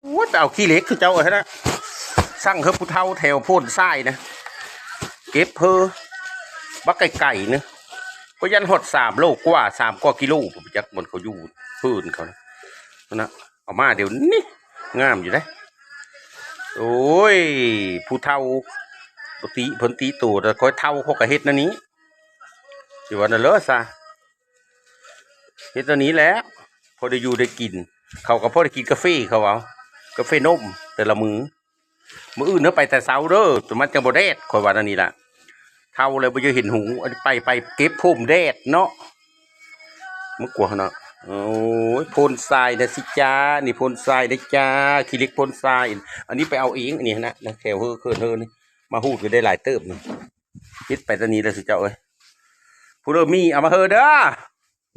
ໂອ້ຍ ໄປເອົາຂີ້ເຫຼັກຄືເຈົ້າເອີຍນະ ສັ່ງເຮີຜູ້ເຖົ້າແຖວໂພນຊາຍນະ ເກັບເຮີບັກໄກໆນະ ກໍຢ້ານຮອດສາມໂລກວ່າ ສາມກວ່າກິໂລ ບໍ່ຈັກບ່ອນເຂົາຢູ່ ເຮືອນເຂົານະ ນະ ເອົາມາດຽວນີ້ ງາມຢູ່ເດ້. ໂອ້ຍ ຜູ້ເຖົ້າບໍ່ຕິເພິ່ນຕິໂຕ ແຕ່ຂ້ອຍເຖົ້າ ຂ້ອຍກໍເຮັດແນວນີ້ ຊິວ່າແນວເລີຊະ. ເຮັດແນວນີ້ແຫຼະ ພໍໄດ້ຢູ່ໄດ້ກິນ ເຂົາກໍພໍໄດ້ກິນກາເຟ ເຂົາເວົ້າ ກາເຟນົມແຕ່ລະມື້. ມື້ອື່ນເຮົາໄປແຕ່ເຊົ້າເດີ ມັນຈັ່ງບໍ່ແດດ ຂ້ອຍວ່າແນວນີ້ລະ ເຖົ້າແລ້ວບໍ່ຢາກເຫັນຫຸງ ອັນໄປ ໄປເກັບຜົມແດດເນາະ. ມັນກວາເນາະ ໂອ້ຍ ໂພນຊາຍນະຊິຈ້າ ນີ້ໂພນຊາຍເດ້ຈ້າ ຂີ້ເຫຼັກໂພນຊາຍ ອັນນີ້ໄປເອົາເອງ ອັນນີ້ນະ ແຖວເຮີເຂື່ອນເຮີນີ້ ມາຮູດກໍໄດ້ຫຼາຍເຕີບນີ້. ເຮັດໄປຕອນນີ້ແຫຼະ ສຸເຈົ້າເອີຍ ຜູ້ເລີ່ມມີເອົາມາເຮີເດີ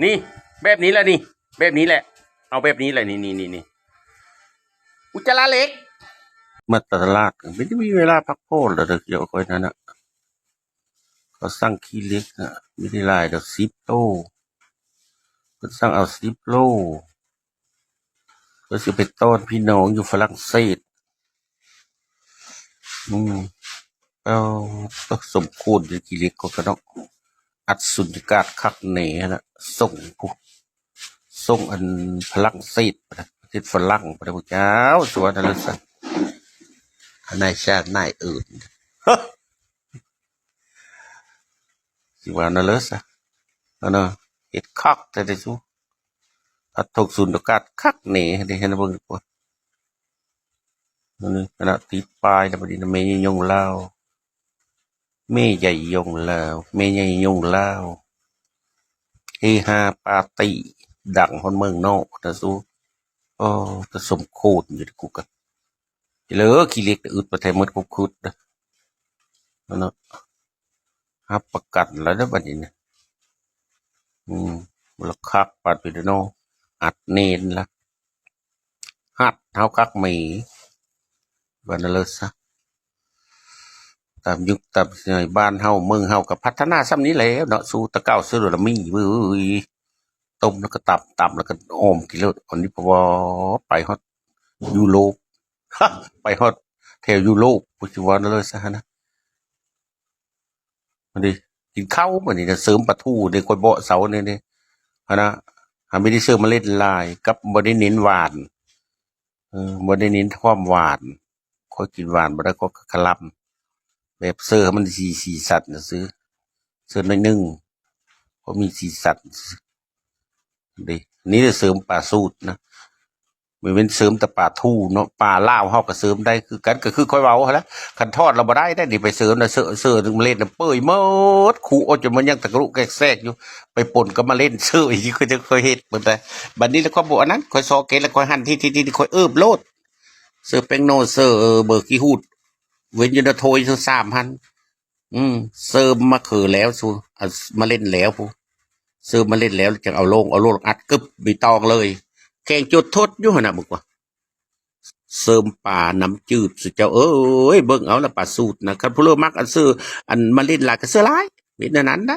ນີ້ ແບບນີ້ແຫຼະນີ້ ແບບນີ້ແຫຼະ ເອົາແບບນີ້ແຫຼະ ນີ້ໆໆ ອຸດຈາລະເຫຼັກ ມາຕະຫຼາດກໍບໍ່ໄດ້ມີເວລາພັກຜ່ອນແລ້ວເດີ ຂ້ອຍນັ້ນນະ ເຂົາສັ່ງຂີ້ເຫຼັກນະ ບໍ່ໄດ້ຫຼາຍດອກ ສິບໂລ ເພິ່ນສັ່ງເອົາສິບໂລ ເພິ່ນຊິໄປຕ້ອນພີ່ນ້ອງຢູ່ຝຣັ່ງເສດ. ອືມ ເອົາ ສົມຄວນຢູ່ ຂີ້ເຫຼັກກໍກະເນາະ ອັດສຸນຍາກາດຄັກແນ່ຫັ້ນນະ ສົ່ງ ສົ່ງອັນຝຣັ່ງເສດ ປະເທດຝຣັ່ງ ປະເທດພວກເຈົ້າ ສວນຫັ້ນລະຊະ ນາຍຊ່າງນາຍອື່ນ ຊິວ່ານັ້ນເລີຊະ ອັນນະ ເຮັດຄັກແທ້ເດຊູ ອັດທົ່ງສຸນຍາກາດຄັກແນ່ເດ ເຫັນເບິ່ງ ອັນນີ້ຄະນະຕິດປ້າຍແລ້ວ ບັດນີ້ນະ ແມ່ໃຫຍ່ຍົງລາວ ແມ່ໃຫຍ່ຍົງລາວ ແມ່ໃຫຍ່ຍົງລາວ ເຮຮາປາຕີ້ ດັງຮອດເມືອງນອກນະສູ. ໂອ້ ແຕ່ສົມຄວນຢູ່ເດ ກູກະ ເລີ ຂີ້ເຫຼັກອຶດປະແທໝົດ ກູຄຶດນະ ເນາະ ຮັບປະກັນແລ້ວເດີບັດນີ້ນະ ອືມ ລະຄັກປານພີ້ເນາະ ອັດແໜ້ນລະ ຮັດເຮົາຄັກແໝ່ ວ່ານັ້ນເລີຊະ ຕາມຍຸກຕາມສະໄໝ ບ້ານເຮົາເມືອງເຮົາກໍພັດທະນາສ່ຳນີ້ແຫຼະເນາະ ສູ່ແຕ່ເກົ່າ ຊື່ລະມີເວີຍ ຕົ້ມແລ້ວກໍຕຳ ຕຳແລ້ວກໍອອມກິນໂລດ ອັນນີ້ເພາະວ່າໄປຮອດຢູໂຣບ ໄປຮອດແຖວຢູໂຣບ ຜູ້ຊິວ່ານັ້ນເລີຊະຫັ້ນນະ. ອັນນີ້ກິນເຂົ້າມື້ນີ້ນະ ເສີມປາທູນີ້ ຂ້ອຍເບາະເຊົານີ້ເດ້ ຫັ້ນນະ ຫາກບໍ່ໄດ້ເສີມມາເລັດຫຼາຍ ກັບບໍ່ໄດ້ເນັ້ນຫວານ ເອີ ບໍ່ໄດ້ເນັ້ນຄວາມຫວານ ຂ້ອຍກິນຫວານບໍ່ໄດ້ ຂ້ອຍກະລຳ ແບບເສີໃຫ້ມັນມີສີສັນຊື່ ເສີມໜ້ອຍໜຶ່ງ ພໍມີສີສັນຊື່ ເດ້ ນີ້ເສີມປາສູດນະ ບໍ່ແມ່ນເສີມແຕ່ປາທູເນາະ ປາລາວເຮົາກໍເສີມໄດ້ຄືກັນ ກໍຄືຂ້ອຍເວົ້າຫັ້ນລະ ຄັນທອດລະບໍ່ໄດ້ເດ້ ນີ້ໄປເສີມນະ ເສີ ເສີມມາເລັດນະ ເປີຍໝົດ ຄູອອກຈົນມັນຍັງຕະກະລຸກແກກແຊກຢູ່ ໄປປົນກັບມາເລັດເສີ ຄືເຄີຍເຮັດເບິ່ງແຕ່ ບັດນີ້ລະຂ້ອຍບໍ່ອັນນັ້ນ ຂ້ອຍຊອກເກັດລະຂ້ອຍຫັນທີ່ ທີ່ ທີ່ ທີ່ ຂ້ອຍເອີບໂລດ ເສີແປ້ງໂນ ເສີເບີກີ່ຮູດ ເວັ້ນຢູ່ນະ ໂທຢູ່ສາມຫັ້ນ ອືມ ເສີມມາເຂີແລ້ວຊູ ເອົາມາເລັດແລ້ວພຸ້ນ ເສີມມາເລັດແລ້ວ ຈັ່ງເອົາລົງ ເອົາລົງອັດກຶບ ມີຕອງເລີຍ ແຂງຈົດທົດຢູ່ຫັ້ນນະ ບອກວ່າ ເສີມປານ້ຳຈືດ ສຸເຈົ້າເອີຍ ເບິ່ງເອົາລະປາສູດນະ ຄັນຜູ້ເລີມັກອັນເສີ ອັນມາເລັດຫຼາຍກໍເສີຫຼາຍ ເປັນແນວນັ້ນໄດ໋.